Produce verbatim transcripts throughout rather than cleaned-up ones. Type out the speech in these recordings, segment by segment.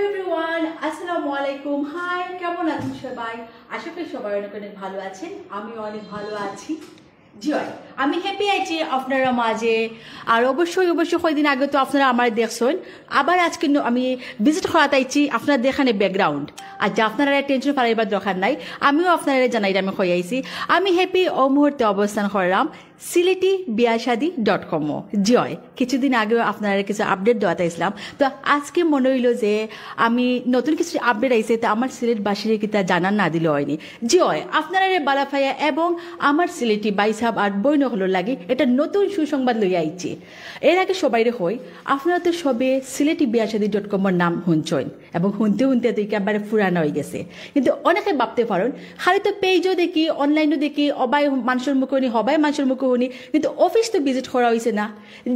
এভরিওয়ান, আসসালামু আলাইকুম। হাই, কেমন আছেন সবাই? আশা করি সবাই অনেক অনেক ভালো আছেন। আমিও অনেক ভালো আছি। জি অয়, আমি হ্যাপি আছি আপনারা মাঝে। আর অবশ্যই অবশ্যই কয়দিন আগে তো আপনারা আমারে দেখছইন, আবার আজকে ন-, আমি ভিজিট করাত আইছি। আপনারা দেখইন ব্যাকগ্রাউন্ড, আর যে আপনারা টেনশন ফালাইবার দরকার নাই, আমিও আপনারা জানাইরাম আমি কই আইছি। আমি হ্যাপি ও মুহূর্তে অবস্থান কররাম সিলেটি বিয়া শাদি ডট কমও। জি অয়, কিছুদিন আগেও আপনারা কিছু আপডেট দেওয়াত আইছিলাম, তো আজকে মনে অইলো যে আমি নতুন কিছু আপডেট আইছে, তো আমার সিলেটবাসীরে কিতা জানান না দিলে অয়নি। জি অয়, আপনারারে বালা পাইয়া এবং আমার সিলেটি ভাইসাব আর বইন অকলর লাগি একটা নতুন সুসংবাদ লইয়া আইছি। এর আগে সবাইরে কই, আপনারা তো সবে সিলেটি বিয়া শাদি ডট কমর নাম হুনছইন এবং হুনতে হুনতে তো একেবারে পুরানা অই গেছে। কিন্তু অনেকে ভাবতে পারইন, খালি তো পেজও দেখি, অনলাইনও দেখি, অবায় মানষর মুখে হুনি, হবায় মানষর মুখে হুনি, কিন্তু অফিস তো ভিজিট করা অইছে না।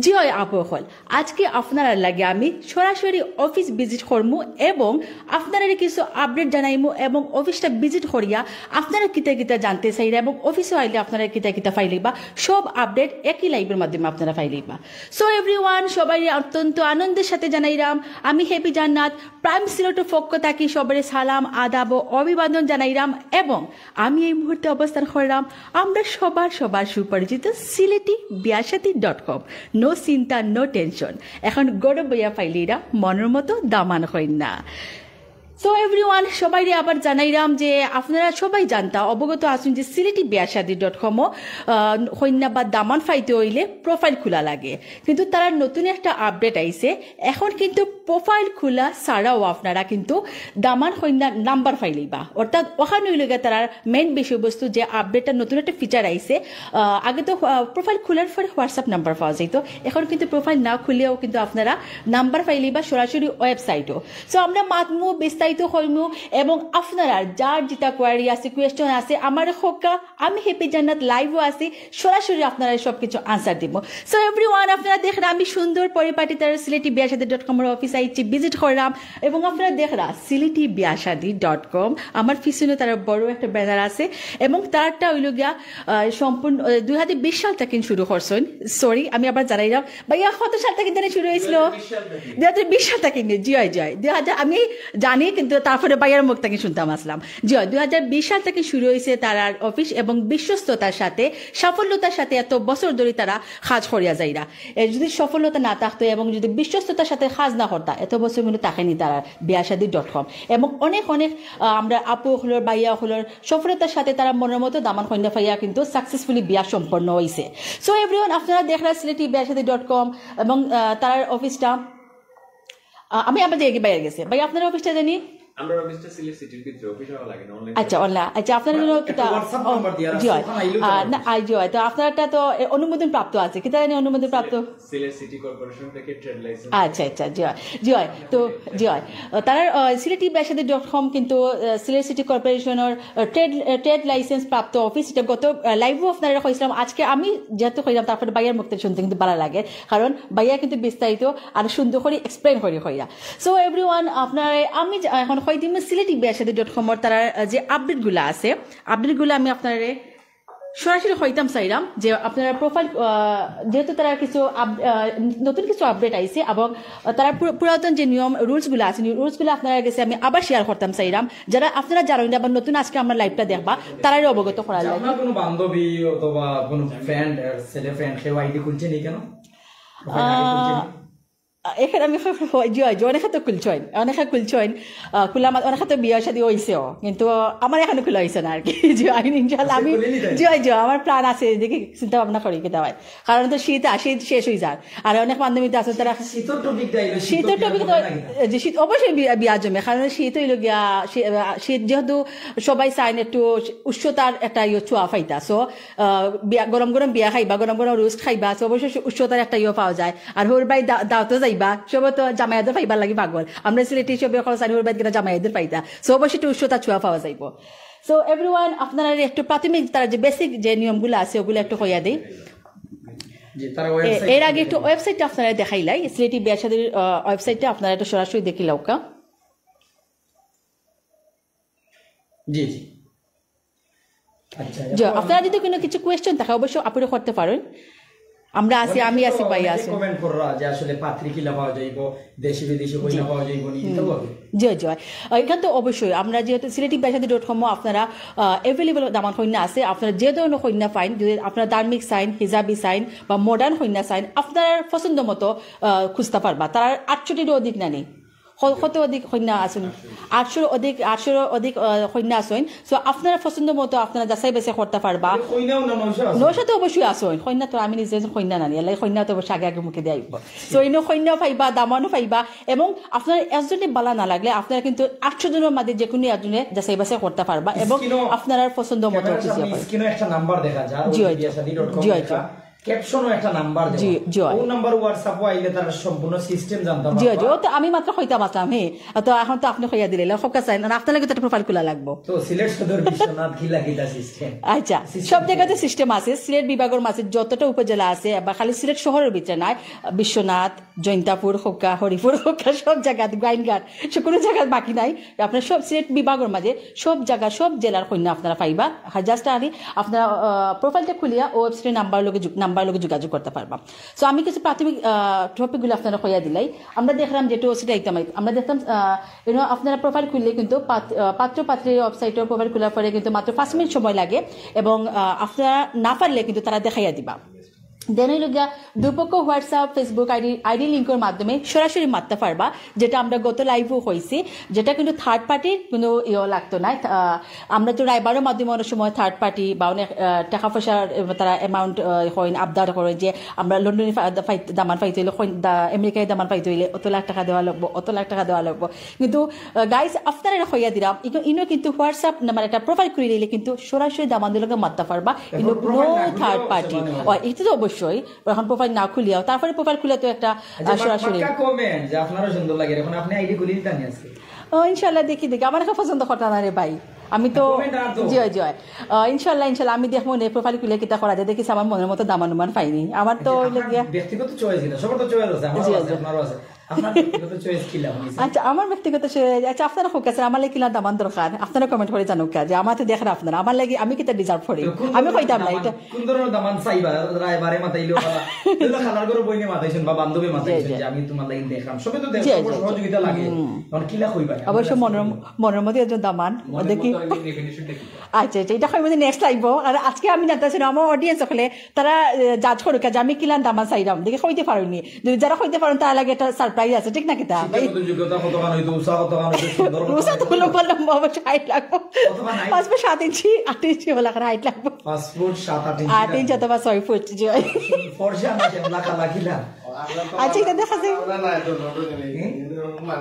জি অয় আপু অকল, আজকে আপনারার লাগি আমি সরাসরি অফিস ভিজিট করমু এবং আপনারারে কিছু আপডেট জানাইমু এবং অফিসটা ভিজিট করিয়া আপনারা কিতা কিতা জানতে চাইরা এবং অফিসও আইলে আপনারা কিতা কিতা পাইলিবা, সব আপডেট একই লাইভর মাধ্যমে আপনারা পাইলিবা। সো এভরিওয়ান, সবাই অত্যন্ত আনন্দের সাথে জানাইরাম আমি হ্যাপি জান্নাত প্রাইম সিলেটর পক্ষ থাকি সবারে সালাম, আদাব ও অভিবাদন জানাইরাম এবং আমি এই মুহূর্তে অবস্থান কররাম আমরা সবার সবার সুপরিচিত সিলেটি বিয়া শাদি ডট কম। নো চিন্তা, নো টেনশন, এখন ঘরো বইয়া পাইলিরা মনর মতো দামান কইন্যা। সো এভরিওয়ান, সবাইরে আবার জানাইরাম যে আপনারা সবাই জানতা, অবগত আছইন যে সিলেটি বিয়া শাদি ডট কমও কইন্যা বা দামান পাইতে অইলে প্রোফাইল খোলা লাগে, কিন্তু তারার নতুন একটা আপডেট আইছে। এখন কিন্তু প্রোফাইল খোলা ছাড়াও আপনারা কিন্তু দামান কইন্যার নাম্বার পাইলিবা, অর্থাৎ অখান অইলো গিয়া তারার মেইন বিষয়বস্তু যে আপডেটটা নতুন একটা ফিচার আইছে। আহ, আগে তো প্রোফাইল খোলার পরে হোয়াটসঅ্যাপ নাম্বার পাওয়া যাইতো, এখন কিন্তু প্রোফাইল না খুলেও কিন্তু আপনারা নাম্বার পাইলিবা সরাসরি ওয়েবসাইটও। সো আমরা মাতমু, বিস্তারিত কইমু এবং আপনারা যার যেটা কোয়ারি আছে, কোয়েশ্চন আছে, আমারে কউক্কা, আমি হ্যাপি জান্নাত লাইভও আছি, সরাসরি আপনারা সব কিছু আনসার দিব। সো এভরিওয়ান, আপনারা দেখরা আমি সুন্দর পরিপাটি তার সিলেটি বিয়া শাদি ডট কমর অফিস আইছি, ভিজিট কররাম এবং আপনারা দেখরা সিলেটি বিয়া শাদি ডট কম, আমার পিছনে তারার বড় একটা ব্যানার আছে এবং তারারটা অইলো গিয়া আহ, সম্পূর্ণ দুই হাজার বিশ সাল থাকি শুরু করছইন। সরি, আমি আবার জানাইরাম, ভাইয়া কত সাল থাকি জানি শুরু অইছিল? দুই হাজার বিশ সাল থাকি। জি অয়, জি অয়, দুই হাজার আমি জানি, কিন্তু তারপরে ভাইয়ার মুখ থাকি শুনতাম আছলাম। জি অয়, দুই হাজার বিশ সাল থাকি শুরু অইছে তারার অফিস এবং বিশ্বস্ততার সাথে, সাফল্যতার সাথে এত বছর ধরি তারা কাজ করিয়া যাইরা। এ, যদি সফলতা না থাকতো এবং যদি বিশ্বস্ততার সাথে কাজ না করতা, এত বছর কিন্তু থাকেনি তারার বিয়া শাদি ডট কম। এবং অনেক অনেক, আহ, আমরা আপু অকলর, ভাইয়া অকলর সফলতার সাথে তারা মনর মতো দামান কইন্যা পাইয়া কিন্তু সাকসেসফুলি বিয়া সম্পন্ন অইছে। সো এভরিওয়ান, আপনারা দেখরা সিলেটি বিয়া শাদি ডট কম এবং, আহ, তারার অফিসটা, আহ, আমি আবার দেখি ভাইয়ার গেছে। ভাই, আপনার অফিসটা জানি? আমরা অফিসটা সিলেট সিটির ভিতরে, অফিস হওয়া লাগে না, অনলাইন। আচ্ছা, অনলাইন। আচ্ছা, আপনার জন্য একটা কিতা WhatsApp নাম্বার দিয়া রাখছি, জি অয়। ওখানে আইলেও আহ, না, আহ, জি অয়। তো আপনার একটা তো, এ, অনুমোদন প্রাপ্ত আছে। কিতা জানি অনুমোদন প্রাপ্ত? সিলেট সিটি কর্পোরেশন থেকে ট্রেড লাইসেন্স। আচ্ছা, আচ্ছা, জি অয়, জি অয়। তো, জি অয়। আহ, তারার, আহ, সিলেটি বিয়া শাদি ডট কম কিন্তু, আহ, সিলেট সিটি কর্পোরেশনর, আহ, ট্রেড, আহ, ট্রেড লাইসেন্স প্রাপ্ত অফিস। এটা গত, আহ, লাইভও আপনারা কইছিলাম। আজকে আমি যেহেতু কইলাম, তারপরে ভাইয়ার মুখ থাকি শুনতে কিন্তু ভালা লাগে, কারণ ভাইয়া কিন্তু বিস্তারিত আর সুন্দর করি এক্সপ্লেইন করি কইরা। সো এভরিওয়ান, আপনারা আমি যে, এখন কই দিমু সিলেটি বিয়া শাদি ডট কমর তারার, আহ, যে আপডেটগুলা আছে, আপডেটগুলা আমি আপনারে সরাসরি কইতাম চাইরাম যে আপনারা প্রোফাইল, আহ, যেহেতু তারা কিছু আপ-, আহ, নতুন কিছু আপডেট আইছে এবং তারা পুরা-, পুরাতন যে নিয়ম রুলসগুলা আছে, রুলসগুলা আপনারার গেছে আমি আবার শেয়ার করতাম চাইরাম। যারা আপনারা জানইন না বা নতুন আজকে আমার লাইভটা দেখবা, তারারে অবগত করার যে লাগি। আপনার কোনো বান্ধবী অথবা কোনো ফ্রেন্ড, আহ, ছেলে ফ্রেন্ড, কেউ আইডি খুলছে নি কেন? প্রোফাইল আইডি খুলছে নি? আহ, এখানে আমি জি অয়, জি, অনেকে তো খুলছইন, অনেকে খুলছইন, আহ, খোলা মা-, অনেকে তো বিয়া শাদি অইছেও, কিন্তু আমার এখনো খোলা অইছে না আর কি। জি, আমি ইনশাআল্লাহ আমি, আচ্ছা, খুলে নিতে। জি অয়, জি অয়, আমার প্ল্যান আছে, দেখি চিন্তা ভাবনা করি কিতা অয়। কারণ তো শীত, আহ, শীত শেষ অই যার। আর অনেক বান্ধবী তো আছে তারা শীতর টপিকটা আইলো, শীতর শীতর টপিক টপিক তো, হবে না কিনা? জি, শীত অবশ্যই বিয়া, বিয়া জমে, কারণ শীত অইলো গিয়া, শী-, আহ, শীত যেহেতু সবাই চাইন একটু উষ্ণতার একটা ইয়ে ছোঁয়া পাইতা। So, আহ, বিয়া, গরম গরম বিয়া খাইবা, গরম গরম রোস্ট খাইবা, so অবশ্যই উষ্ণতার একটা ইয়ে পাওয়া যায়। আর হউর বাড়ি দা-, দাওয়াতো যাইবা, সবে তো জামাইয়াদর পাইবার লাগি পাগল। আমরা সিলেটি সবে অকল চাইন হউর বাড়িত গেলে জামাইয়াদর পাইতা। So অবশ্যই একটু উষ্ণতার ছোঁয়া পাওয়া যাইবো। So এভরিওয়ান, আপনারা একটু প্রাথমিক তারা যে বেসিক যে নিয়মগুলা আছে, ওগুলা একটু কইয়া দেই। জি, তারা এ-, ওয়েবসাইট এর আগে একটু ওয়েবসাইটটা আপনারা দেখাইলাই, সিলেটি বিয়া শাদির, আহ, ওয়েবসাইটটা আপনারা একটু সরাসরি দেখিলাউক্কা। জি, জি। আচ্ছা, জি, এখন আপনারা যদি কোনো কিছু কোয়েশ্চন থাকে, অবশ্যই আপনি করতে পারেন। আমরা আছি, আমি আছি, ভাই আছি। কমেন্ট কররা যে আসলে পাত্রী কিলা পাওয়া যাইব, দেশি বিদেশি কইনা পাওয়া যাইব নি, তো বলবে। জি, জি। আহ, এখান তো অবশ্যই আমরা যেহেতু সিলেটি বিয়া শাদী ডট কমও আপনারা অ্যাভেলেবল দামান কইনা আছে, আপনারা যে ধরনের কইনা পাইন, যদি আপনারা ধার্মিক চাইন, হিজাবি চাইন বা মডার্ন কইনা চাইন, আপনার পছন্দ মতো আহ, খুঁজতে পারবা। তার আটষট্টিরও অধিক নানি ক-, কত অধিক কইনা আছইন, আটশোর অধিক, আটশোর অধিক আহ, কইনা আছইন। তো আপনারা পছন্দ মতো আপনারা যাচাই বাছাই করতে পারবা। কইনাও না নয়শো আছে? নয়শো তো অবশ্যই আছইন, কইনা তো আমি নিজে একজন কইনা নানি, এলাই কইনা তো অবশ্যই আগে আগে মুখে দেওয়া হইব। তো ইনো কইনাও পাইবা, দামানও পাইবা, এবং আপনার একজনে বালা না লাগলে আপনারা কিন্তু আটশো জনের মাঝে যে কোনো একজনে যাচাই বাছাই করতে পারবা এবং স্ক্রিনও, আপনার পছন্দ মতো ক্যামেরার কিছু সামনে হয়। স্ক্রিনও একটা নাম্বার দেখা যায়, জি, ওই জি। বিয়াশাদী ডট কম জি, লেখা। জি। ক্যাপশনও একটা নাম্বার দেওয়া। জি, জি। ওই নাম্বার WhatsApp-ও আইলে তারা সম্পূর্ণ সিস্টেম জানতে পারবা। জি, জি। ও তো আমি মাত্র কইতাম আসলাম, হে। তো এখন তো আপনি কইয়া দিলে, খোকা চাই না, আপনার লাগে তো একটা প্রোফাইল খোলা লাগবো। তো সিলেট সদর বিশ্বনাথ কিলা কিতা সিস্টেম? আচ্ছা, সিস্টেম সব কি? জায়গাতে সিস্টেম আছে। সিলেট বিভাগের মাঝে যতটা উপজেলা আছে, বা খালি সিলেট শহরের ভিতরে নাই, বিশ্বনাথ, জৈন্তাপুর খোকা, হরিপুর খোকা, সব জায়গাত, গোয়াইনঘাট, সে কোনো জায়গার বাকি নাই। আপনার সব সিলেট বিভাগের মাঝে সব জায়গা, সব জেলার কইনা আপনারা পাইবা। আর just আগে আপনারা, আহ, প্রোফাইলটা খুলিয়া ও ওয়েবসাইটের নাম্বার লগে যু-, নাম্বার লগে যোগাযোগ করতে পারবা। So আমি কিছু প্রাথমিক, আহ, টপিকগুলো আপনারা কইয়া দিলাই। আমরা দেখলাম যে টু ওসিটা একদম, আমরা দেখলাম, আহ, you know, আপনারা প্রোফাইল খুললে কিন্তু পাত-, আহ, পাত্র পাত্রীর ওয়েবসাইটের প্রোফাইল খোলার পরে কিন্তু মাত্র পাঁচ মিনিট সময় লাগে এবং, আহ, আপনারা না পারলে কিন্তু তারা দেখাইয়া দিবা। দেন হইল গিয়া দুপক্ষ WhatsApp, Facebook আইডি, আইডি লিঙ্কর মাধ্যমে সরাসরি মাততে পারবা, যেটা আমরা গত লাইভও কইছি, যেটা কিন্তু থার্ড পার্টির কোনো ইয়ে লাগতো না। আহ, আমরা তো রাইবারও মাধ্যমে অনেক সময় থার্ড পার্টি বা অনেক, আহ, টাকা পয়সার, আহ, তারা অ্যামাউন্ট, আহ, কইন আবদার করে যে আমরা লন্ডনে ফা-, দা-, ফাই-, দামান পাইতে হইলে, কইন-, দা-, আমেরিকায় দামান পাইতে হইলে অত লাখ টাকা দেওয়া লাগবো, অত লাখ টাকা দেওয়া লাগবো। কিন্তু, আহ, গাইস, আপনারা এটা কইয়া দিলাম, ইনো, ইনো কিন্তু WhatsApp নাম্বার একটা প্রোফাইল করে নিলে কিন্তু সরাসরি দামানদের লগে মাততে পারবা, এখন কিন্তু প্রোফাইল নো না খুললেও থার্ড পার্টি। সেবা নেওয়া যায়। এটা তো অবশ্যই, এখন প্রোফাইল না খুলিয়াও, তারপরে প্রোফাইল খুলে তো একটা, আচ্ছা, আহ, সরাসরি। পাক্কা কমেন্ট যে আপনারও সুন্দর লাগে, এখন আপনি আইডি খুলি দিতেন আজকে। ও, ইনশাল্লাহ, দেখি, দেখি। আমার এখন পছন্দ কথা না রে ভাই, আমি তো, কমেন্ট আর তো। জি, জি। আহ, ইনশাল্লাহ, ইনশাল্লাহ, আমি দেখবো নে, প্রোফাইল খুলে কিতা করা যায়, দেখি আমার মনের মতো দামান উমান পাইনি। আমার তো আচ্ছা, আপনার লাগিয়া ব্যক্তিগত চয়েস কিনা? সবার তো চয়েস আছে, আমারও জি, আছে, জি। আপনারও আছে। আপনার ব্যক্তিগত চয়েস কিলা, আপনি? আচ্ছা, আমার ব্যক্তিগত চয়েস, আচ্ছা, আপনারা হোক আছে, আমার লাগি কিলা দামান দরকার, আপনারা কমেন্ট করে জানুক যে আমার তো দেখেন আপনারা, আমার লাগি আমি কিতা ডিজার্ভ করি, তো কোন আমি ধরনের কইতাম না দামান, এটা। কোন ধরনের দামান চাইবা? রায়বারে মাতাইলেও বা, তাহলে খালার ঘরে বইনে মাতাইছেন বা বান্ধবী মাতাইছেন জি, জি। যে আমি তোমার লাগি দেখলাম, সবে তো দেখ-, জি, সবার জি, জি। সহযোগিতা লাগে। হুম। তখন কিলা কইবা? অবশ্য মনর-, মনর মধ্যে একজন দামান, মনর দেখি। মতো আমি definition দেখি। আচ্ছা, আচ্ছা, এটা হয় মানে নেক্সট লাইভ। আর আজকে আমি জানতে চাই না, আমার অডিয়েন্স হলে তারা, এ, জাজ করুক যে আমি কিলান দামান চাইলাম, দেখি কইতে পারুনি। যদি যারা কইতে পারেন, তার লাগে একটা সারপ্রাইজ আছে, ঠিক না কিতা? শিক্ষাগত যোগ্যতা কতখান হইতো, উষা কতখান হইতো, সুন্দর কতখান উষা তো হইতো? লম্বা লম্বা অবশ্য হাইট লাগবো। কতখান হাইট? পাঁচ ফুট সাত ইঞ্চি, আট ইঞ্চি হলে হাইট লাগবো। পাঁচ ফুট সাত আট ইঞ্চি আট ইঞ্চি হাইট। অথবা ছয় ফুট, জি। ফর্সা না শ্যামলা কালা কিলা? আচ্ছা, এটা দেখা যায়।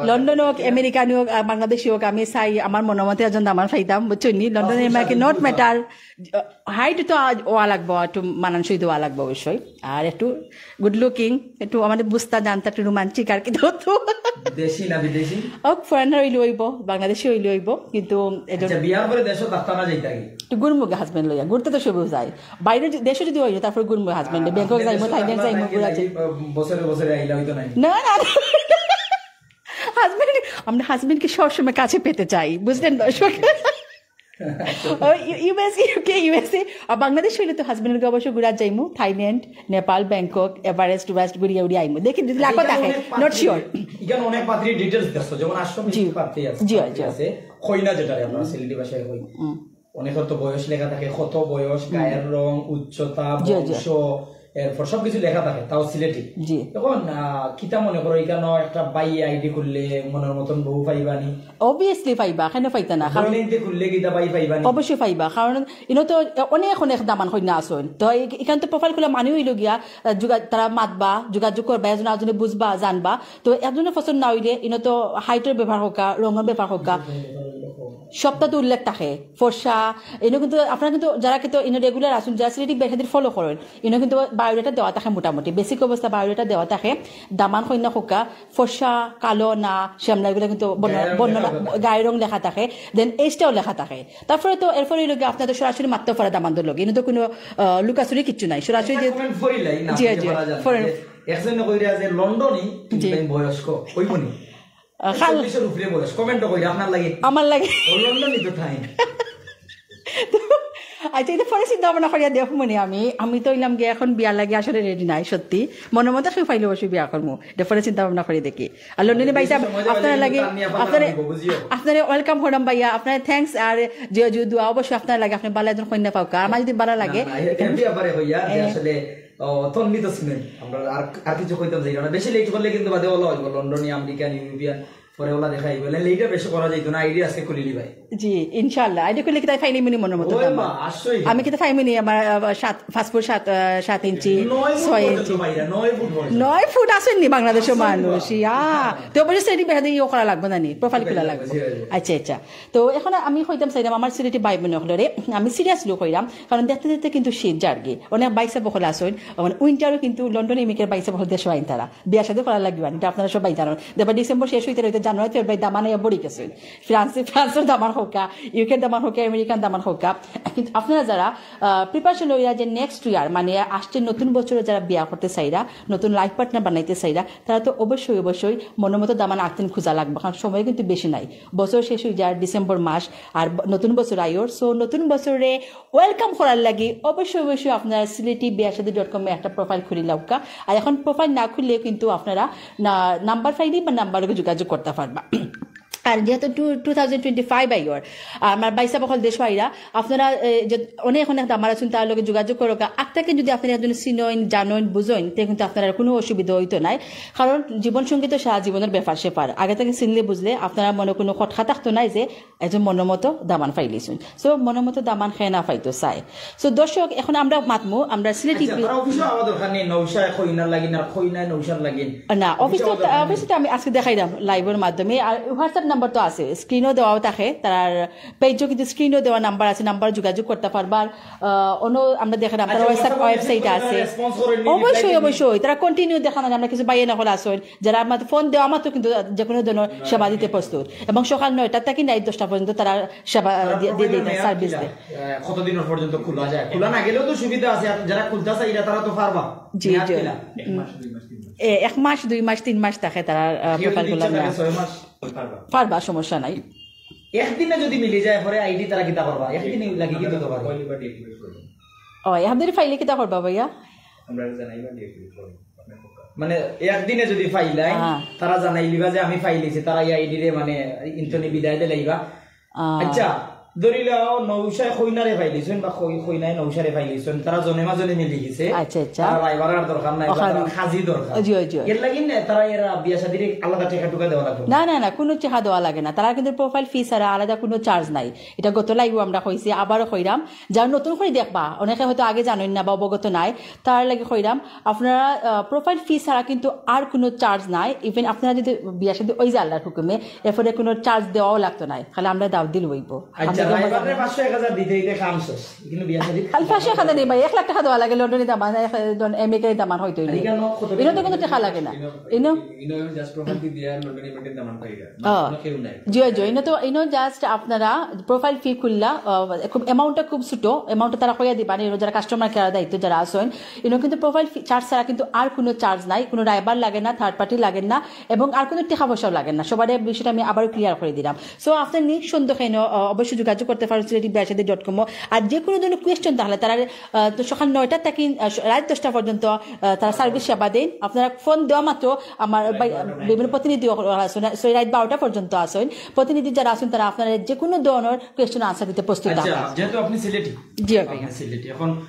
লন্ডন হোক, আমেরিকান হোক, আর বাংলাদেশি হোক, আমি চাই আমার মনের মতো একজন দামান পাইতাম, বুঝছো নি? London, America, not matter। Height তো আ-, ওয়া লাগবো, একটু মানানসই তো ওয়া লাগবো অবশ্যই। আর একটু গুড লুকিং, একটু আমাদের বুঝতা জানতা, একটু রোমান্টিক আর কি, তো, তো। দেশি না বিদেশি? হোক, ফরেনার হইলে হইব, বাংলাদেশি হইলে হইব, কিন্তু এজন আচ্ছা, বিয়ার পরে দেশও থাকতা না যাইতা কি? একটু ঘুরমু গা হাজবেন্ড লইয়া, ঘুরতে তো সবই যায়। বাইরে যে-, দেশে যদি হইলে তারপরে ঘুরমু হাজবেন্ড, আহ, ব্যাংকক আপনি যাইমু, দেশে থাইল্যান্ড থাকলা যাইমু, নাকি ঘুরা নাকি, যাইমু। আহ, বছরে বছরে আইলা হইতো নাই? না, না, না। হাজবেন্ড, আমরা হাজবেন্ডকে সবসময় কাছে পেতে চাই, বুঝলেন দর্শক? ও, ইউ-, ইউএসএ, ইউকে, ইউএসএ। আর বাংলাদেশ হইলে তো হাজবেন্ডের লগে অবশ্য ঘুরা যাইমু, থাইল্যান্ড, নেপাল, ব্যাংকক, এভারেস্ট, ওয়েস্ট, ঘুরিয়া উড়িয়া আইমু। দেখি যদি লাখো থাকে, not sure। এখানে অনেক পাত্রী ডিটেইলস দেখছো, যেমন আটশো জি। পাত্রী আছে, জি, পাত্রী জি। আছে, কইনা যেটা আমরা সিলেটি ভাষায় কই। হুম। অনেকের তো বয়স লেখা থাকে, কত বয়স, হুম। গায়ের রং, উচ্চতা, জি, জি। বংশ, এরপর সবকিছু লেখা থাকে, তাও সিলেটি। জি। এখন, আহ, কিতা মনে করো, এখানে একটা বাই আইডি খুললে মনের মতন বউ পাইবানি? Obviously পাইবা, কেন পাইতা না? কারণ বইনেতে খুললে কিতা বাই পাইবানি? অবশ্যই পাইবা, কারণ ইনো তো অনেক অনেক দামান কইনা আছইন। তো এই-, এখান তো প্রোফাইল খুলে মানে হইল গিয়া, আহ, যোগা-, তারা মাতবা, যোগাযোগ করবা, এজন আরেকজনে বুঝবা, জানবা। তো একজনে পছন্দ না হইলে ইনো তো হাইটের ব্যাপার হোক, রঙের ব্যাপার হোক, সবটা তো উল্লেখ থাকে। ফর্সা, ইনো কিন্তু আপনারা কিন্তু যারা কিন্তু ইনো রেগুলার আছইন, যারা সিলেটি বিয়া শাদির ফলো করেন, ইনো কিন্তু বায়োডাটা দেওয়া থাকে মোটামুটি, বেসিক অবস্থা বায়োডাটা দেওয়া থাকে, দামান কইনা খোকা, ফর্সা, কালো না, শ্যামলা, এগুলো কিন্তু বর্ণ-, গায়ের রং বর্ণনা, লেখা থাকে। গায়ের রং লেখা থাকে, দেন এজটাও লেখা থাকে। তারপরে তো এরপরে হইল গিয়ে আপনাদের সরাসরি মাততে পারা দামানদের লগে, ইনো তো কোনো, আহ, লুকাচুরি কিচ্ছু নাই, সরাসরি একটা যে কমেন্ট পড়িলাই না, জি, আপনি জি, পারা যান পড়েন। যে একজনে কইরা যে লন্ডনি, কিন্তু জি। আমি বয়স্ক, কইবনি? আহ, খাল- চল্লিশের উপরে বয়স, কমেন্টও কইরা আপনার লাগে। আমার লাগে। ও লন্ডনি তো থাই। তো আচ্ছা, ইটা পরে চিন্তা ভাবনা করিয়া দেখমুনে আমি। আমি তো অইলাম গিয়া এখন বিয়ার লাগি আসলে রেডি নাই সত্যি। মনে মতো কেউ পাইলে অবশ্যই বিয়া করমু। ইটা পরে চিন্তা ভাবনা করি দেখি। আর লন্ডনী ভাই সাব, আপনার লাগি, আপনারে, আপনারে ওয়েলকাম করাম ভাইয়া, আপনারে থ্যাঙ্কস। আর যে, যে দোয়া অবশ্যই আপনার লাগি, আপনে ভালা একজন কইন্যা পাউক্কা। আমার যদি ভালা লাগে, না, না, এর ব্যাপারে হইয়া যে এ। আসলে, ও, তন্নি তো শুনেন, আমরা আর, আর কিছু কইতাম চাই না। বেশি লেট করলে কিন্তু বাদে ওলা হইব, লন্ডনি, আমেরিকান, ইউরোপিয়ান, পরে ওলা দেখাইব। লেট বেশি করা যাইতো না, আইডি আজকে খুলিলি ভাই। জি, ইনশাআল্লাহ। আইডি খুললে কিতা পাইলে মনে মতো ওই দামান? মা, আসলেই। আমি কিতা পাইমুনি আমার, আহ, সাত, পাঁচ ফুট সাত, আহ, সাত ইঞ্চি, নয় ফুট ছয় পর্যন্ত ইঞ্চি। ভাইরা, নয় ফুট পর্যন্ত। নয় ফুট আছেন নি বাংলাদেশের মানুষ? ইয়া। তো অবশ্যই সেটি বেহাদে ইয়ে করা লাগবে না নি? প্রোফাইল খোলা লাগবে। জি, জি। আচ্ছা, আচ্ছা। তো এখন আমি কইতাম চাইলাম আমার সিলেটি ভাই বোন হকলরে, আমি সিরিয়াসলি কইলাম, কারণ দেখতে দেখতে কিন্তু শীত যারগি। অনেক ভাইসাব হকল আছইন, মানে উইন্টারও কিন্তু লন্ডনে ইমিকের ভাইসাব হকল দেশো আইন তারা। বিয়া শাদী করার লাগি আনি, এটা আপনারা সবাই জানেন। দেখবা ডিসেম্বর শেষ হইতে হইতে জানুয়ারি ফেব্রুয়ারি দামান আইয়া ভরি গেছে। ফ্রান্সে, ফ্রান্সের দামান হউক্কা, ইউকের দামান হউক্কা, আমেরিকান দামান হউক্কা। কিন্তু আপনারা যারা, আহ, প্রিপারেশন লইরা যে নেক্সট ইয়ার, মানে আসছে নতুন বছরে যারা বিয়া করতে চাইরা, নতুন লাইফ পার্টনার বানাইতে চাইরা, তারা তো অবশ্যই, অবশ্যই মনের মতো দামান আনতে খুঁজা লাগবে, কারণ সময় কিন্তু বেশি নাই। বছর শেষ হয়ে যায় ডিসেম্বর মাস, আর ব-, নতুন বছর আইওর। সো নতুন বছরে ওয়েলকাম করার লাগি অবশ্যই, অবশ্যই আপনারা সিলেটি বিয়া শাদী ডট কমে একটা প্রোফাইল খুলি লাউক্কা। আর এখন প্রোফাইল না খুললেও কিন্তু আপনারা না, নাম্বার পাইনি বা নাম্বারও যোগাযোগ করতে পারবা। আর যেহেতু two, two thousand twenty five আইওর, আমার ভাইসাব হকল দেশো আইরা, আপনারা, এ, যে অনেক অনেক দামার আছইন, তার লগে যোগাযোগ করউক্কা। আগ থাকি যদি আপনারা একজন চিনইন, জানইন, বুঝইন, তে কিন্তু আপনারা কোনো অসুবিধা হইতো নাই। কারণ জীবন সঙ্গী তো সারা জীবনের ব্যাপার স্যাপার। আগে থাকি চিনলে বুঝলে আপনারা মনে কোনো খটকা থাকতো নাই যে একজন মনের মতো দামান পাইলিছইন। সো মনের মতো দামান কে না পাইতো চায়। সো দর্শক, এখন আমরা মাতমু, আমরা সিলেটি আচ্ছা, তারা অফিসে আওয়া দরকার নেই, নৌশায় কইনার লাগি না, কইনায় নৌশার লাগি। না, অফিসে অফিসে তো, আওয়া দরকার নেই। অফিসে তো আমি আজকে দেখাইলাম লাইভের মাধ্যমে। আর WhatsApp নাম্বার তো আছে, স্ক্রিনও দেওয়াও থাকে, তার পেজও কিন্তু স্ক্রিনও দেওয়া নাম্বার আছে, নাম্বার যোগাযোগ করতে পারবার। আহ, অন্য আমরা দেখলাম, তার আচ্ছা, WhatsApp WhatsApp-এ ওয়েবসাইট message করলে আছে। তারা response করেন নি, reply অবশ্যই, দেন নি? অবশ্যই। তারা কন্টিনিউ দেখা যায়, আমরা কিছু বাইরে নকল আসইন, যারা আমার ফোন দেওয়া মাত্র কিন্তু যে কোনো ধরনের সেবা দিতে প্রস্তুত। এবং সকাল নয়টা থেকে রাত দশটা পর্যন্ত তারা সেবা তারা দিয়ে, দিয়ে, দিয়ে দেয়, সার্ভিস দেয়। আহ, কতদিন পর্যন্ত খোলা যায়? খোলা না গেলেও তো সুবিধা আছে, আর যারা খুলতে চায়, এরা তারা তো পারবা। জি, মেয়াদ জি। কিলা? এক মাস, দুই মাস, তিন মাস। এ, এক মাস, দুই মাস, তিন মাস থাকে তারা, আহ, কেউ যদি প্রোফাইল খোলা ইচ্ছা না। থাকে ছয় মাস? পারবা। পারবা, সমস্যা নাই। একদিনে যদি মিলি যায়, পরে আইডি তারা কিতা করবা? একদিনে লাগি কিন্তু তো পারে। Call বা deactivate করে দিন। ও, একদিনে পাইলে কিতা করবা ভাইয়া? আমরা জানাইবা deactivate করে দিন। মানে একদিনে যদি পাইলাই, হ্যাঁ। তারা জানাইলিবা যে আমি পাইলিছি, তারা এই আইডি রে মানে ইন্তনি বিদায় দিলাইবা। আহ। আচ্ছা, ধরি লও নৌশায় কইনারে পাইলিছইন বা কই-, কইনায় নৌশারে পাইলিছইন, তারা জনে মাজনে মিলি গেছে। আচ্ছা, আচ্ছা। তারা রায়বাড়ার দরকার নাই, বা ওখানে। তারা খাজি দরকার। জি, জি। এর লাগি না, তারা এরা বিয়া শাদির আলাদা টেকা টুকা দেওয়া লাগবে? না, না, না, কোনো টেকা দেওয়া লাগে না। তারা কিন্তু প্রোফাইল ফি ছাড়া আলাদা কোনো চার্জ নাই। এটা গত লাইভও আমরা কইছি, আবারও কইরাম। যারা নতুন করে দেখবা, অনেকে হয়তো আগে জানইন না বা অবগত নাই, তার লাগি কইরাম, আপনারা, আহ, প্রোফাইল ফি ছাড়া কিন্তু আর কোনো চার্জ নাই। Even আপনারা যদি বিয়া শাদী ওই যে আল্লাহর হুকুমে, এরপরে কোনো চার্জ দেওয়াও লাগতো নাই, খালি আমরা দাওয়াত দিলে অইবো। আচ্ছা, আমরা রায়বারে পাঁচশো এক হাজার দিতে দিতে কাম শেষ। কিন্তু বিয়া শাদী খালি পাঁচশো এক হাজার নেই ভাই, এক লাখ টেকা দেওয়া লাগে লন্ডনি দামান, এক, আমেরিকার দামান হইতো আর হইলে। এখানে কত ইনো তো কোনো টেকা লাগে না। ইনো ইনো ইনো just প্রোফাইল ফি দিয়া লন্ডনি ইমিগ্রেট দামান পাইরা। হ্যাঁ। কোনো কেউ নাই। জি, জি, ইনো তো, ইনো just আপনারা প্রোফাইল ফি খুললা, আহ, খুব অ্যামাউন্টটা খুব ছোট, অ্যামাউন্টটা তারা কইয়া দিবা, ইনো যারা কাস্টমার কেয়ার দায়িত্ব যারা আছইন, ইনো কিন্তু প্রোফাইল ফি চার্জ ছাড়া কিন্তু আর কোনো চার্জ নাই, কোনো রায়বার লাগে না, থার্ড পার্টি লাগে না, এবং আর কোনো টেকা পয়সাও লাগে না। সবার এই বিষয়টা আমি আবারও ক্লিয়ার করে দিলাম। সো আপনার নিঃসন্দেহে ইনো, আহ, অবশ্যই যোগাযোগ করতে পারেন সিলেটি বিয়া শাদী ডট কমও। আর যে কোনো ধরনের কোয়েশ্চন তাহলে তারা, আহ, তো সকাল নয়টা থেকে, আহ, রাত দশটা পর্যন্ত, আহ, তারা সার্ভিস সেবা দেন। আপনারা ফোন দেওয়া মাত্র আমার ভাই, বিভিন্ন প্রতিনিধি আছইন, সরি, রাত বারোটা পর্যন্ত আছইন। প্রতিনিধি যারা আছইন, তারা আপনারা যে কোনো ধরনের কোয়েশ্চন আনসার দিতে প্রস্তুত আচ্ছা, আছইন। যেহেতু আপনি সিলেটি, জি, ভাই। আপনি সিলেটি। এখন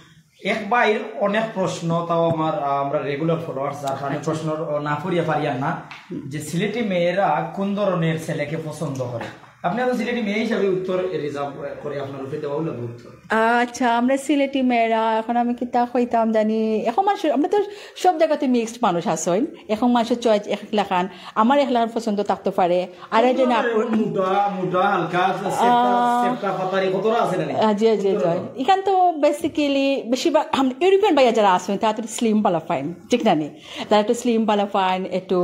এক ভাইর অনেক প্রশ্ন, তাও আমার, আহ, আমরা রেগুলার ফলোয়ার্স, যার কারণে আচ্ছা। প্রশ্ন, আহ, না পড়িয়া পারিয়ার না, যে সিলেটি মেয়েরা কোন ধরনের ছেলেকে পছন্দ করে? আপনি এখন সিলেটি মেয়ে হিসাবে উত্তর রিজার্ভ করে আপনার উপরে দেওয়া হলো উত্তর। আচ্ছা, আমরা সিলেটি মেয়েরা, এখন আমি কিতা কইতাম জানি, এখন মানুষ, আমরা তো সব জায়গাতে মিক্সড মানুষ আছইন, এখন মানুষের চয়েস এক এক লাখান, আমার এক লাখান পছন্দ থাকতে পারে, আর এই যে না, মোটা, মোটা, হালকা, সেপ্টা, আহ, সেপ্টা, পাতারি, কতটা আছে না? আহ, জি, জি, জি। এখান তো বেসিক্যালি বেশিরভাগ আম-, ইউরোপিয়ান ভাইয়া যারা আছইন, তারা তো স্লিম ভালা পাইন, ঠিক না নি? তারা একটু স্লিম ভালা পাইন, একটু,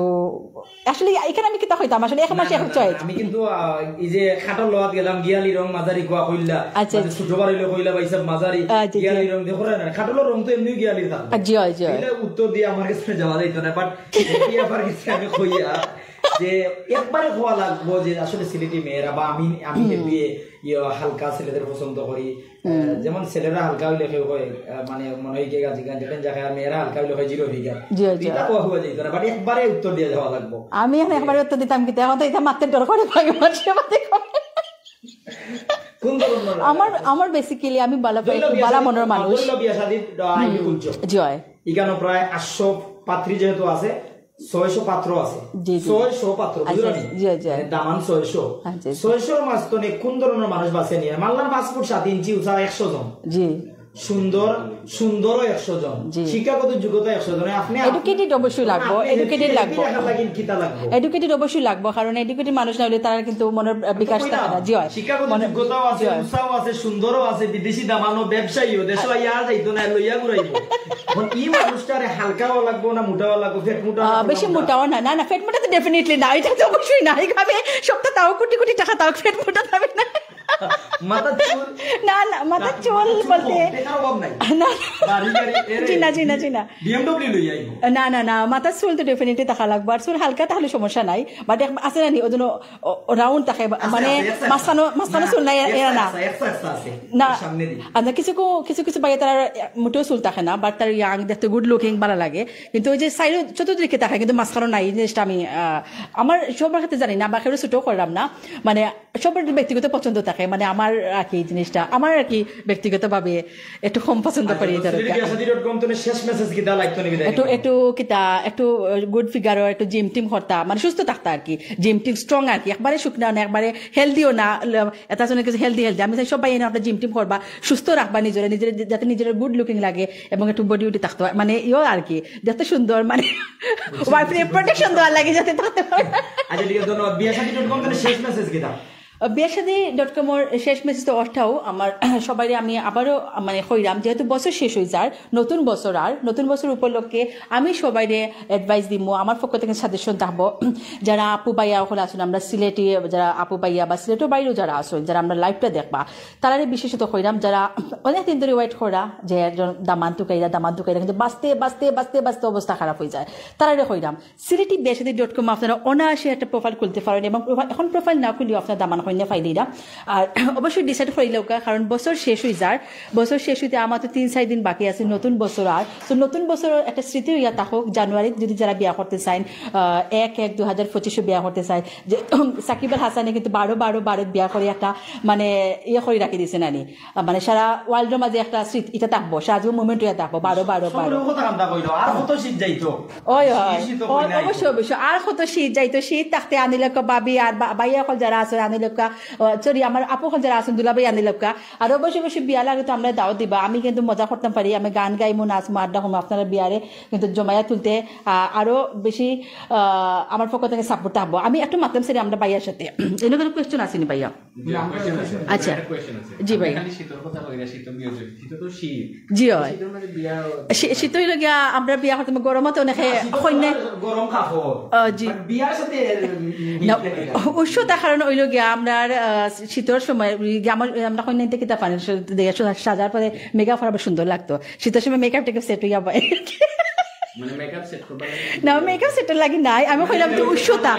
আসলে এখানে আমি কিতা কইতাম, আসলে এখন না, মাসে না, এখন না, চয়েস। আমি কিন্তু, আহ, এই যে খাটর লওয়াত গেলাম, গিয়ালি রং, মাঝারি কোয়া কইলা, আচ্ছা, মানে আচ্ছা। ছোট বার হইলে কইলা, ভাই সাহেব, মাঝারি, আচ্ছা, আচ্ছা। গিয়ালি রং, দেখো না, খাটর রং তো এমনি গিয়ালি থাকে। জি, জি। এগুলা উত্তর দিয়ে আমার কাছে যাওয়া যাইতো না, but এই ব্যাপার কিছু আমি কইয়া, যে একবারে কওয়া লাগবো যে আসলে সিলেটি মেয়েরা বা আমি, আমি হেভি ইয়ে হালকা ছেলেদের পছন্দ করি। আহ, যেমন ছেলেরা হালকা হইলে কেউ কয়, আহ, মানে মনে হয় কি গাঞ্জা গাঞ্জা খায়, আর মেয়েরা হালকা হইলে কয় জিরো ফিগার। জি, জি। এটা কওয়া হওয়া যাইতো না, but একবারে উত্তর দিয়ে যাওয়া লাগবো। আমি এখন একবারে উত্তর দিতাম কিতা, এখন তো এটা মারতে ডর করে ভাই, মারছে মারতে করে। কোন ধরনের? আমার, আমার basically আমি বালা, ধরো বিয়া বালা শাদী, মনের মানুষ। ধরো বিয়া শাদী, আহ, আইবি বলছো। জি হয়। এখানে প্রায় আটশো পাত্রী যেহেতু আছে, ছয়শো পাত্র আছে। জি, জি। ছয়শো পাত্র, আচ্ছা, বুঝলেন? জি, জি। মানে দামান ছয়শো। আচ্ছা, জি। ছয়শোর মাঝখানে কোন ধরনের মানুষ বাছে নিয়ে? মাল্লার পাঁচ ফুট সাত ইঞ্চি উঁচা একশো জন। জি। সুন্দর, সুন্দরও একশো জন। জি। শিক্ষাগত যোগ্যতা একশো জন। আপনি educated অবশ্যই লাগবো, আপনি educated লাগবো। লাগেন, কিতা লাগবো? Educated অবশ্যই লাগবো, কারণ educated মানুষ না হলে তারা কিন্তু মনের, আহ, বিকাশ থাকে না। জি হয়। শিক্ষাগত মনে-, যোগ্যতাও আছে, জি হয়। উঁচাও আছে, সুন্দরও আছে, বিদেশি দামানো, ব্যবসায়ীও, দেশো আইয়া আর যাইতো না, লইয়া ঘুরাইবো। এখন এই মানুষটারে হালকাও লাগবো না মোটাও লাগবো, ফেট মোটা আহ, লাগবো না বেশি মোটা? মোটাও না, না, না, ফেট মোটা তো definitely না, এটা তো অবশ্যই না। এই আমি সপ্তাহ তাও কোটি কোটি টাকা তাও ফেট মোটা যাবে না। মাথার চুল? না, না, মাথার না, চুল মাথার চুল বলতে কম, টাকার অভাব নাই। না। বাড়ি গাড়ি, এরে, জি না, জি না, জি না। বিএমডব্লিউ লই আইবো। না, না, না, মাথার চুল তো definitely থাকা লাগবো। আর চুল হালকা তাহলে সমস্যা নাই। But এক-, আছে না নি, ওই জন্য ও-, ও round থাকে, আছে, মানে আছে, আছে, আছে। মাঝখানো, মাঝখানো না, চুল নাই, আছে, এরা না। আছে, আছে, আছে, আছে। না, সামনে দি। আর না, কিছু কো-, কিছু কিছু ভাইয়া তারা মোটেও চুল থাকে না, but তার young, দেখতে good looking, ভালা লাগে। কিন্তু ওই যে side-ও চতুর্দিকে থাকে, কিন্তু মাঝখানো নাই, এই জিনিসটা আমি, আহ, আমার সবার ক্ষেত্রে জানি না, বা কেউ ছোট করলাম না, মানে সবার ব্যক্তিগত পছন্দ থাকে, মানে আমার আর কি এই জিনিসটা, আমার আর কি ব্যক্তিগতভাবে একটু কম পছন্দ আচ্ছা, করি তো এই ধরনের। সিলেটি বিয়া শাদী ডট কম তো শেষ message কিতা, like তো নিবি একটু, একটু কিতা, একটু good figure, একটু gym টিম করতা, মানে সুস্থ থাকতা আর কি, gym টিম strong আর কি, একবারে শুকনা না, একবারে healthy-ও না, ল-, এটা শুনে কিছু healthy, healthy। আমি চাই সবাই এনে আপনার gym টিম করবা, সুস্থ রাখবা নিজেরে, নিজেরে যাতে নিজের good looking লাগে এবং একটু body উডি থাকতে হয়, মানে ইয়ো আর কি, যাতে সুন্দর, মানে wife-রে protection দেওয়ার লাগে যাতে থাকতে পারে। আচ্ছা, ঠিক আছে, ধন্যবাদ। বিয়া শাদী ডট কম তো শেষ message কিতা? বিয়া শাদী ডট কম-র শেষ message তো অটাউ আমার সবাইরে আমি আবারও মানে কইরাম, যেহেতু বছর শেষ হয়ে যার, নতুন বছর আর নতুন বছর উপলক্ষে আমি সবাইরে advice দিমু, আমার পক্ষ থেকে suggestion থাকবো, যারা আপু ভাইয়া অকল আছইন, আমরা সিলেটি যারা আপু ভাইয়া বা সিলেটর বাইরেও যারা আছইন, যারা আমরা live-টা দেখবা, তারারে বিশেষত কইরাম, যারা অনেক দিন ধরে wait করা যে একজন দামান তুকাইরা, দামান তুকাইরা, কিন্তু বাঁচতে, বাঁচতে, বাঁচতে, বাঁচতে অবস্থা খারাপ হয়ে যায়, তারারে কইরাম, সিলেটি বিয়া শাদী ডট কম আপনারা অনায়াসে একটা profile খুলতে পারেন, এবং profile, এখন profile না খুলিও আপনার দামান কইন্যা পাইলিরা। আর অবশ্যই decide করিলাউক্কা, কারণ বছর শেষ হয়ে যার, বছর শেষ হইতে আমার তো তিন চার দিন বাকি আছে নতুন বছর আর। তো নতুন বছর একটা স্মৃতি হইয়া থাকুক, জানুয়ারিত যদি যারা বিয়া করতে চাইন, আহ, এক এক দুই হাজার পঁচিশে বিয়া করতে চাইন, যে সাকিব আল হাসানে কিন্তু বারো বারো বারো বিয়া করে একটা মানে ইয়ে করে রাখি দিছে নানি, আহ, মানে সারা world-র মাঝে একটা স্মৃতি এটা থাকবো, সারা জীবন moment হইয়া থাকবো, বারো বারো বারো। সবগুলো কথা কান্দা কইলো, আর কত শীত যাইতো? ওই, ওই। শীত, শীত ও, কই নাই। অবশ্যই, অবশ্যই। আর কত শীত যাইতো, শীত থাকতে আনিলাউক্কা ভাবি আর বা-, ভাইয়া অকল যারা আছে আনিলাউক্কা, ও, sorry, আমার আপু অকল যারা আছেন দুলাভাই আনিলাউক্কা। আর অবশ্যই, অবশ্যই বিয়া লাগে তো আমরা দাওয়াত দিবা। আমি কিন্তু মজা করতাম পারি, আমি গান গাইমু, নাচমু, আড্ডা কমু, আপনারা বিয়ারে কিন্তু জমাইয়া তুলতে, আহ, আরো বেশি, আহ, আমার পক্ষ থেকে support থাকবো। আমি একটু মাততাম চাইরাম আমরা ভাইয়ার সাথে। এনে কোনো question আসেনি ভাইয়া? জি, আমার question আছে। আচ্ছা। একটা question আছে। জি ভাই। আমরা খালি শীতর কথা কই না, শীত তো বিয়ে হচ্ছে। শীত তো শীত। জি হয়। শীতর মধ্যে বিয়া শী-, শীত হইল গিয়া, আমরা বিয়া করতে গরমে তো অনেকে না, শীত তো কইন্যা গরম কাপড়। আহ, জি। But বিয়ার সাথে, উম, না, মিলে না। উষ্ণতা কারণ হইল গিয়া, আমরা, আহ, শীতর সময় ওই গিয়া আমার, আমরা কইন্যা নিতে কিতা পানি, সা-, সাজার পরে makeup করা আবার সুন্দর লাগতো। শীতর সময় makeup টেকআপ set হইয়া পায়। মানে makeup set করবার লাগি? না, makeup set-র লাগি নাই। আমি কইলাম যে উষ্ণতা।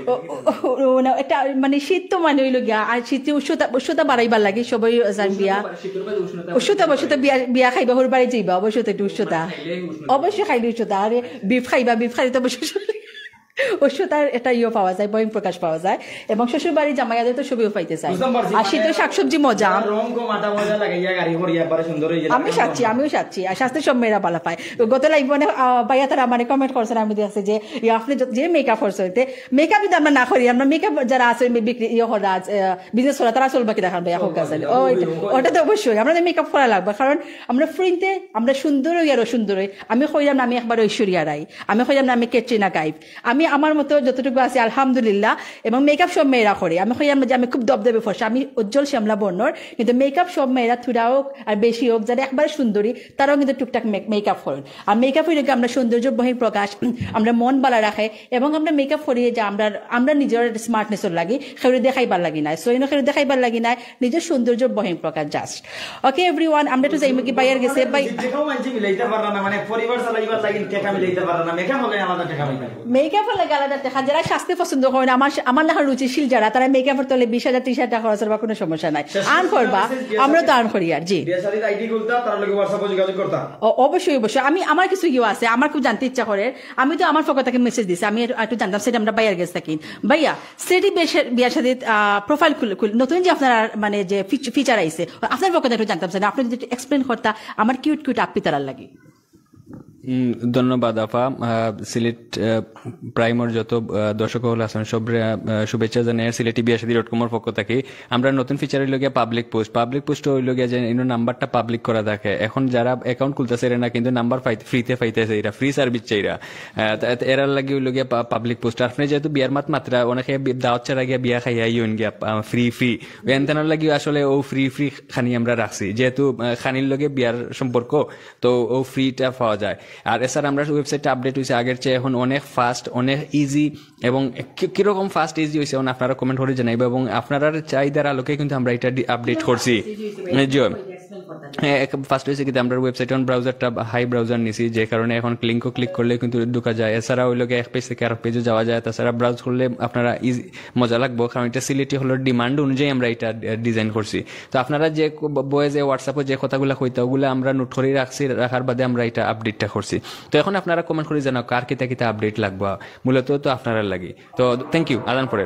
ও, ও, ও, ও, না, এটা মানে শীত তো মানে হইল গিয়া, আর শীতে উষ্ণতা, উষ্ণতা বাড়াইবার লাগি সবাই যান বিয়া। শীতর বাদে উষ্ণতা উষ্ণতা, উষ্ণতা বিয়া, বিয়া খাইবা, হুর বাড়ি যাইবা, অবশ্যই তো একটু উষ্ণতা। মানে খাইলে উষ্ণতা। অবশ্যই খাইলে উষ্ণতা। আরে beef খাইবা, beef খাইলে তো অবশ্যই উষ্ণতার একটা ইয়ে পাওয়া যায়, বহিঃপ্রকাশ পাওয়া যায়। এবং শ্বশুর বাড়ি জামাইয়াদের তো সবই পাইতে চায়। বুঝতাম পারছি, আর শীতর মানে শাকসবজি মজা। রং কম, আটা মজা লাগাইয়া গাড়ি করি একবারে সুন্দর হয়ে গেল। আমিও সাচ্ছি, আমিও সাচ্ছি। আর সাজতে সব মেয়েরা ভালা পায়। তো গত live মানে, আহ, ভাইয়া তারা মানে comment করছেন, আমি দেখছি যে, ইয়ে, আপনি যে, যে makeup করছেন, তে makeup যদি আমরা না করি, আমরা makeup যারা আছে, বিক্রি, ইয়ে করা আছে, আহ, business করা, তারা চলবা কি দেখান ভাইয়া, হোক আছে। ওই তো, ওটা তো অবশ্যই, আমরা তো makeup করা লাগবে, কারণ আমরা ফ্রিন্টে আমরা সুন্দর হই আর অসুন্দর হই। আমি কইলাম না আমি একবার ঐশ্বরিয়া রাই, আমি কইলাম না আমি ক্যাটরিনা কাইফ, আমি আমার মতো যতটুকু আছি আলহামদুলিল্লাহ। এবং makeup সব মেয়েরা করে, আমি কইলাম না যে আমি খুব দবদবে ফর্সা, আমি উজ্জ্বল শ্যামলা বর্ণর, কিন্তু makeup সব মেয়েরা থুড়া হোক আর বেশি হোক, যারা একবারে সুন্দরী, তারাও কিন্তু টুকটাক মে-, makeup করেন। আর makeup হইলে কি আমরা সৌন্দর্য বহিঃপ্রকাশ, আমরা মন ভালা রাখে, এবং আমরা makeup করি যে আমরা, আমরা নিজের smartness-র লাগি, কেউরে দেখাইবার লাগি নাই। So, এনে কেউরে দেখাইবার লাগি নাই, নিজের সৌন্দর্য বহিঃপ্রকাশ just। Okay, everyone, আমরা একটু যাইমু কি ভাইয়ার গেছে, ভাই। যেটাও মানছি মিলাইতে পাররা না, মানে পরিবার চালাইবার লাগি টেকা মিলাইতে পাররা না, makeup হলে আলাদা টেকা মিলাইতে পাররা। Makeup লাগে আলাদা দেখা, যারা সাজতে পছন্দ করে না, আমার আমার লাখান রুচিশীল যারা, তারা মেকআপর তলে বিশ হাজার ত্রিশ হাজার টাকা খরচ করবা, কোনো সমস্যা নাই। আর্ন করবা, আমরা তো আর্ন করি আর। জি। বিয়া শাদিত আইডি খুলতা, তার লগে WhatsApp-ও যোগাযোগ করতা। অবশ্যই, অবশ্যই। আমি, আমার কিছু ইয়ে আছে, আমার খুব জানতে ইচ্ছা করে। আমি তো আমার পক্ষ থাকি মেসেজ দিছি, আমি একটু জানতাম চাইরাম আমরা ভাইয়ার গেছ থাকি। ভাইয়া, সিলেটি বিয়া শাদিত প্রোফাইল খুল খুল নতুন যে আপনার মানে যে ফিচার আইছে, আপনার পক্ষ থাকি একটু জানতাম চাইরাম, আপনে যদি একটু এক্সপ্লেইন করতা আমার কিউট কিউট আপ্পি তারার লাগি। উম, ধন্যবাদ আফা। আহ, সিলেট, আহ, প্রাইমর যত, আহ, দর্শক অকল আছইন, সবরে, আহ, শুভেচ্ছা জানাই সিলেটি বিয়া শাদি ডট কমর পক্ষ থাকি। আমরার নতুন ফিচার অইলো গিয়া পাবলিক পোস্ট। পাবলিক পোস্ট অইলো গিয়া যে ইনো নাম্বারটা পাবলিক করা থাকে। এখন যারা অ্যাকাউন্ট খুলতা চাইরা না, কিন্তু নাম্বার ফ্রিতে পাইতা চাইরা, ফ্রি সার্ভিস চাইরা, আহ, তা, তা এরার লাগি অইলো গিয়া পাবলিক পোস্ট। আপনে যেহেতু বিয়ার মাত মাতরা, অনেকে বি-, দাওয়াত ছাড়া গিয়া বিয়া খাইয়া আইন গিয়া, ফ্রি ফ্রি। এনতানোর লাগি আসলে ও ফ্রি ফ্রি খানি আমরা রাখছি, যেহেতু, আহ, খানির লগে বিয়ার সম্পর্ক, তো ও ফ্রিটা পাওয়া যায়। আর এছাড়া আমরার ওয়েবসাইটটা আপডেট অইছে আগের চেয়ে, এখন অনেক ফাস্ট, অনেক ইজি, এবং কি-, কিরকম ফাস্ট ইজি অইছে, এখন আপনারা কমেন্ট করি জানাইবা, এবং আপনারার চাহিদার আলোকে কিন্তু আমরা ইটা আপডেট করছি। জি। হ্যাঁ, ফাস্ট অইছে কিন্তু আমরার ওয়েবসাইট, এখন ব্রাউজারটা হাই ব্রাউজার নিছি, যে কারণে এখন লিংকও ক্লিক করলে কিন্তু ঢুকা যায়। এছাড়া অইলো গিয়া এক পেজ থাকি আরক পেজও যাওয়া যায়। তাছাড়া ব্রাউজ করলে আপনারা ইজি, মজা লাগবো, কারণ ইটা সিলেটি অকলর ডিমান্ড অনুযায়ী আমরা ইটা ডিজাইন করছি। তো আপনারা যে বয়েজে WhatsApp-ও যে কথাগুলা কইতা, ওগুলা আমরা নোট করি রাখছি, রাখার বাদে আমরা ইটা আপডেটটা করছি। তো এখন আপনারা কমেন্ট করি জানাও কার কিতা কিতা আপডেট লাগবো, মূলত তো আপনারার লাগি। তো থ্যাংক ইউ, আজান পড়ের।